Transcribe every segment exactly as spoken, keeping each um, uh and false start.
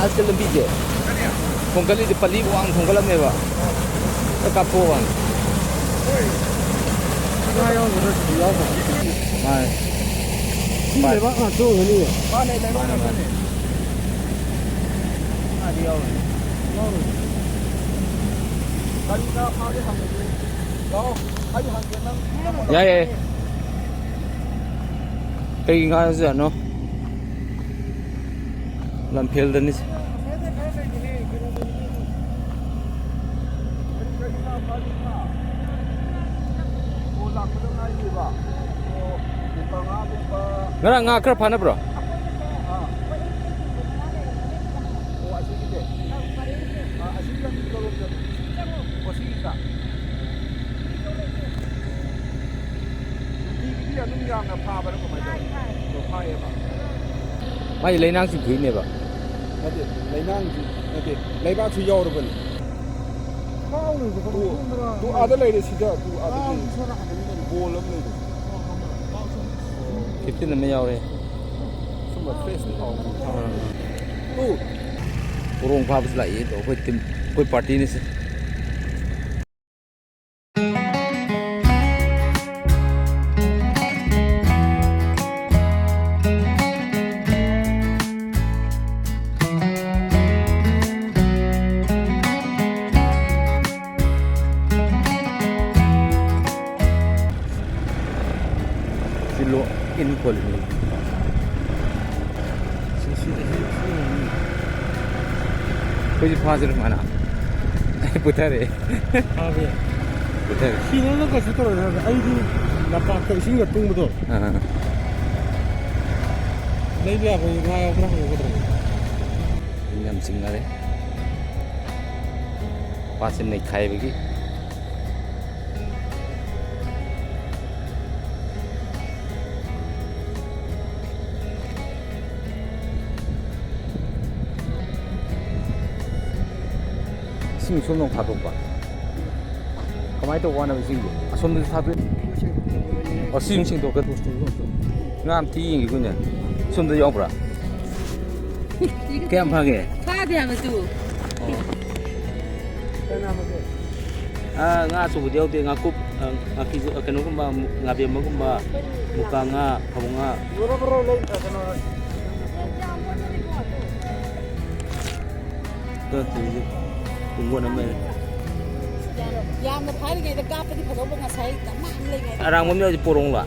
ꯑꯁ, ꯂꯝꯕꯤꯁꯦ ꯊꯣꯡꯒꯠꯂꯤꯁꯦ ꯄꯜꯂꯤ ꯋꯥꯡ ꯊꯣꯡꯒꯠꯂꯝꯃꯦꯕ꯫ ꯀꯥꯞꯊꯣꯛꯑꯣ ꯋꯥꯅꯤ꯫ ꯉꯥ ꯌꯥꯎꯗ꯭ꯔꯁꯨ ꯌꯥꯎꯗꯕ꯫ ꯃꯥꯅꯦ꯫ ꯁꯤ ꯂꯩꯕꯥꯛ ꯉꯥꯛꯇ ꯑꯣꯏꯒꯅꯤꯌꯦ꯫ ꯃꯥꯅꯦ, ꯂꯩꯕꯥꯛ ꯃꯥꯅꯦ, ꯃꯥꯅꯦ꯫ ꯉꯥꯛꯇꯅꯦ꯫ ꯉꯥꯗꯤ ꯌꯥꯎꯔꯤ꯫ ꯌꯥꯎꯔꯤ꯫ ꯒꯥꯔꯤ ꯉꯥ ꯐꯥꯒꯦ ꯍꯪꯉꯗꯤ ꯂꯥꯛꯑꯣ꯫ ꯑꯩ ꯍꯪꯒꯦ, ꯅꯪ, ꯅꯪ ꯌꯥꯏ, ꯌꯥꯏ꯫ ꯀꯩ ꯉꯥ ꯖꯥꯠꯅꯣ? ꯂꯝꯐꯦꯜꯗꯅꯤ꯫ ꯉꯔꯥꯡ ꯉꯥ ꯈꯔ ꯐꯥꯅꯕ꯭ꯔꯣ? ꯅꯨꯡꯇꯤꯒꯤꯗꯤ ꯑꯗꯨꯝ ꯌꯥꯝꯅ ꯐꯥꯕ꯭ꯔꯥ ꯀꯃꯥꯏꯅ ꯇꯧꯋꯤ? ꯑꯣ, ꯐꯥꯏꯌꯦꯕ꯫ ꯃꯥꯏ ꯂꯩꯅꯥꯡ ꯆꯤꯡꯊꯣꯛꯏꯅꯦꯕ꯫ ꯅꯠꯇꯦ, ꯂꯩꯅꯥꯡꯁꯨ ꯅꯠꯇꯦ, ꯂꯩꯕꯥꯛꯁꯨ ꯌꯥꯎꯔꯕꯅꯤ꯫ ꯇꯨ, ꯇꯨ ꯑꯥꯗ ꯂꯩꯔꯦ, ꯁꯤꯗ, ꯇꯨ ꯑꯥꯗꯒꯤ ꯕꯣꯜ ꯑꯃ ꯂꯩꯔꯦ꯫ ꯀꯦꯞꯇꯦꯟ ꯑꯃ ꯌꯥꯎꯔꯦ꯫ ꯁꯨꯝꯕ ꯐ꯭ꯔꯦꯁ ꯇꯧꯕ꯫ ꯇꯨ꯫ ꯄꯣꯔꯣꯡ ꯐꯥꯕꯁꯨ ꯂꯥꯛꯏ ꯑꯗꯣ ꯑꯩꯈꯣꯏ ꯇꯤꯝ, ꯑꯩꯈꯣꯏ ꯄꯥꯔꯇꯤꯅꯤꯁꯦ꯫ ꯁꯤ ꯂꯣ-, ꯏꯟ ꯈꯣꯜꯂꯤꯅꯤ꯫ ꯁꯤ, ꯁꯤ, ꯁꯤ, ꯁꯤ꯫ ꯑꯩꯈꯣꯏꯁꯨ ꯐꯥꯁꯤꯔ ꯃꯥꯅ? ꯑꯩ ꯄꯨꯊꯔꯦ꯫ ꯐꯥꯕ ꯌꯥꯏ꯫ ꯄꯨꯊꯔꯦ꯫ ꯁꯤꯗꯅ ꯀꯩꯁꯨ ꯇꯧꯔꯣꯏ ꯍꯥꯏꯕ꯫ ꯑꯩꯗꯤ ꯂꯝꯄꯥꯛꯇ ꯏꯁꯤꯡꯒ ꯇꯨꯡꯕꯗꯣ꯫ ꯑꯥ꯫ ꯂꯩꯕ ꯌꯥꯕ ꯉꯥ ꯌꯥꯎꯕ꯭ꯔꯥ ꯍꯪꯉꯨꯒꯗ꯭ꯔꯥ? ꯏꯟ ꯌꯥꯝ ꯆꯤꯡꯅꯔꯦ꯫ ꯄꯥꯠꯁꯦ ꯅꯩꯈꯥꯏꯕꯒꯤ꯫ ꯏꯁꯤꯡ ꯁꯣꯝꯗ ꯑꯃꯨꯛ ꯊꯥꯗꯣꯛꯄ꯫ ꯀꯃꯥꯏꯅ ꯇꯧꯕ ꯋꯥꯅꯣ ꯏꯁꯤꯡꯁꯦ? ꯑꯁꯣꯝꯗꯁꯨ ꯊꯥꯗꯣꯛ-, ꯑꯣ, ꯁꯤ ꯑꯃꯨꯛ ꯁꯦꯡꯗꯣꯛꯀꯦ꯫ ꯉꯥ ꯑꯝꯇ ꯌꯦꯡꯒꯦ ꯑꯩꯈꯣꯏꯅ꯫ ꯁꯣꯝꯗ ꯌꯥꯎꯕ꯭ꯔꯥ? ꯀꯌꯥꯝ ꯐꯥꯒꯦ? ꯐꯥꯗꯦ ꯍꯥꯏꯕ ꯇꯨ꯫ ꯑꯣ꯫ ꯑꯥ, ꯉꯥ ꯑꯆꯧꯕꯗꯤ ꯌꯥꯎꯗꯦ꯫ ꯉꯥꯀꯨꯞ, ꯑꯥ, ꯉꯥꯀꯤꯖ-, ꯑꯥ, ꯀꯩꯅꯣꯒꯨꯝꯕ, ꯉꯥꯕꯦꯝꯃꯒꯨꯝꯕ, ꯃꯨꯀꯥ ꯉꯥ, ꯐꯥꯕꯧ ꯉꯥ꯫ ꯇꯨꯡꯒꯣꯟ ꯑꯃ ꯂꯩꯔꯦ꯫ ꯌꯥꯝꯅ ꯐꯥꯔꯤꯉꯩꯗ ꯀꯥꯞꯄꯗꯤ ꯐꯗꯧꯕ, ꯉꯁꯥꯏ ꯗꯃꯥ ꯑꯃ ꯂꯩꯉꯩꯗ꯫ ꯑꯔꯥꯡꯕ ꯑꯃ ꯌꯥꯎꯔꯤꯁꯦ ꯄꯣꯔꯣꯡꯂꯣ?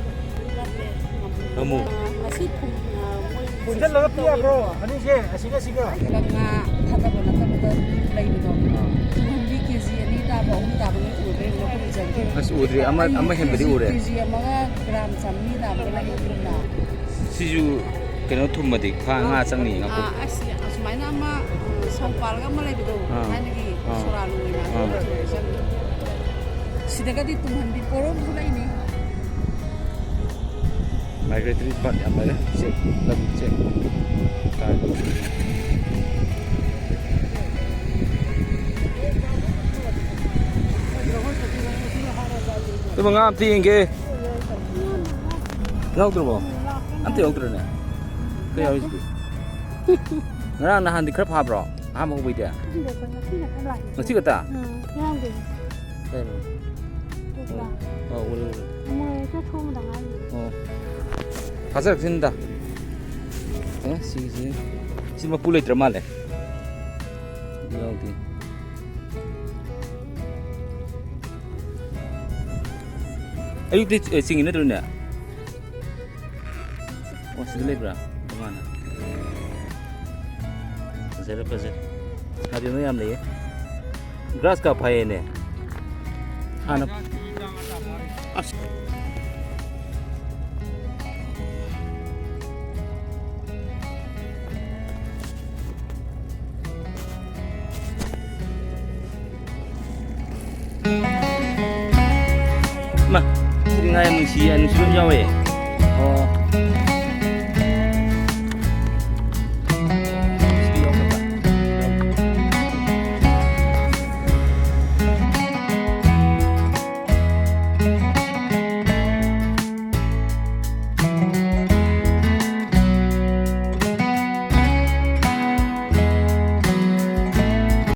ꯅꯠꯇꯦ, ꯉꯥꯃꯨ꯫ ꯉꯥꯃꯨ꯫ ꯑꯥ, ꯉꯁꯤ ꯐꯨꯝ-, ꯑꯥ, ꯃꯣꯏ ꯄꯨꯟꯁꯤꯜꯂꯒ ꯄꯤꯌꯥꯕ꯭ꯔꯣ? ꯑꯅꯤꯁꯦ, ꯑꯁꯤꯒ ꯑꯁꯤꯒ꯫ ꯉꯥ ꯊꯥꯗꯕ ꯅꯠꯇꯕꯗ ꯂꯩꯕꯗꯣ꯫ ꯑꯥ꯫ ꯇꯨꯡꯍꯟꯕꯤ ꯀꯦ ꯖꯤ ꯑꯅꯤ ꯇꯥꯕ, ꯑꯍꯨꯝ ꯇꯥꯕ ꯂꯣꯏ ꯎꯗ꯭ꯔꯦ, ꯃꯈꯨꯝ ꯆꯪꯈ꯭ꯔꯦ꯫ ꯑꯁ, ꯎꯗ꯭ꯔꯤ꯫ ꯑꯃ, ꯑꯩ ꯑꯃ ꯍꯦꯟꯕꯗꯤ ꯀꯦ ꯖꯤ, ꯎꯔꯦ꯫ ꯀꯦ ꯖꯤ ꯑꯃꯒ ꯒ꯭ꯔꯥꯝ ꯆꯥꯝꯃꯔꯤ ꯇꯥꯕꯒ ꯂꯩ ꯌꯨꯝꯗ꯫ ꯁꯤꯁꯨ ꯀꯩꯅꯣ ꯊꯨꯝꯃꯗꯤ ꯐꯥ ꯉꯥ ꯆꯪꯅꯤ, ꯉꯥꯀꯨꯞ꯫ ꯑꯥ, ꯑꯁ, ꯑꯁꯨꯃꯥꯏꯅ ꯑꯃ, ꯎꯝ, ꯁꯧ ꯄꯥꯜꯂꯒ ꯑꯃ ꯂꯩꯕꯗꯣ, ꯑꯥ꯫ ꯊꯥꯏꯅꯒꯤ ꯑꯥ꯫ ꯁꯣꯔꯥ ꯂꯣꯏꯅ ꯑꯥ꯫ ꯑꯗꯨ ꯆꯪꯉꯤ꯫ ꯁꯤꯗꯒꯗꯤ ꯇꯨꯡꯍꯟꯕꯤ ꯄꯣꯔꯣꯝꯁꯨ ꯂꯩꯅꯤ꯫ Migratory bird ꯌꯥꯝ ꯂꯩꯔꯦ꯫ ꯎꯆꯦꯛ, ꯂꯝ ꯎꯆꯦꯛ꯫ ꯑꯗꯨ ꯉꯥ ꯑꯝꯇ ꯌꯦꯡꯒꯦ꯫ ꯌꯥꯎꯗ꯭ꯔꯕꯣ? ꯑꯝꯇ ꯌꯥꯎꯗ꯭ꯔꯦꯅꯦ꯫ ꯀꯩ ꯌꯥꯎꯔꯤꯁꯤꯗꯤ? ꯉꯔꯥꯡ ꯅꯍꯥꯟꯗꯤ ꯈꯔ ꯐꯥꯕ꯭ꯔꯣ? ꯑꯍꯥꯟꯕ ꯍꯧꯕꯩꯗꯤ? ꯈꯪꯗꯦ, ꯑꯩꯈꯣꯏ ꯉꯁꯤꯅ ꯈꯔ ꯂꯥꯛꯏ꯫ ꯉꯁꯤ ꯈꯛꯇ? ꯎꯝ, ꯌꯥꯎꯗꯦ꯫ ꯀꯩꯅꯣ? ꯎꯕ꯭ꯔꯥ? ꯑꯣ, ꯎꯔꯦ, ꯎꯔꯦ꯫ ꯃꯣꯏ ꯍꯦꯛꯇ ꯊꯣꯡꯕꯗ ꯉꯥꯏꯔꯤ꯫ ꯑꯣ꯫ ꯐꯥꯖꯔꯛꯁꯤꯅꯤꯗ꯫ ꯑꯦ, ꯁꯤꯒꯤꯁꯤ, ꯁꯤ ꯃꯄꯨ ꯂꯩꯇ꯭ꯔ ꯃꯥꯜꯂꯦ꯫ ꯌꯥꯎꯗꯦ꯫ ꯑꯌꯨꯛꯇꯤ, ꯑꯦ, ꯆꯤꯡꯉꯤ ꯅꯠꯇ꯭ꯔꯣꯅꯦ? ꯑꯣ, ꯁꯤꯗ ꯂꯩꯕ꯭ꯔꯥ? ꯇꯣꯉꯥꯟꯅ꯫ ꯐꯖꯔꯦ, ꯐꯖꯔꯦ꯫ ꯉꯥꯕꯦꯝꯃ ꯌꯥꯝ ꯂꯩꯌꯦ꯫ Grass carp ꯐꯩꯌꯦꯅꯦ꯫ ꯍꯥꯟꯅ ꯑꯁ꯫ ꯃꯥ, ꯁꯤꯗꯤ ꯉꯥ ꯌꯥꯝ ꯅꯨꯡꯁꯤ, ꯌꯥꯝ ꯅꯨꯡꯁꯤꯕ ꯑꯃ ꯌꯥꯎꯋꯦ꯫ ꯑꯣ꯫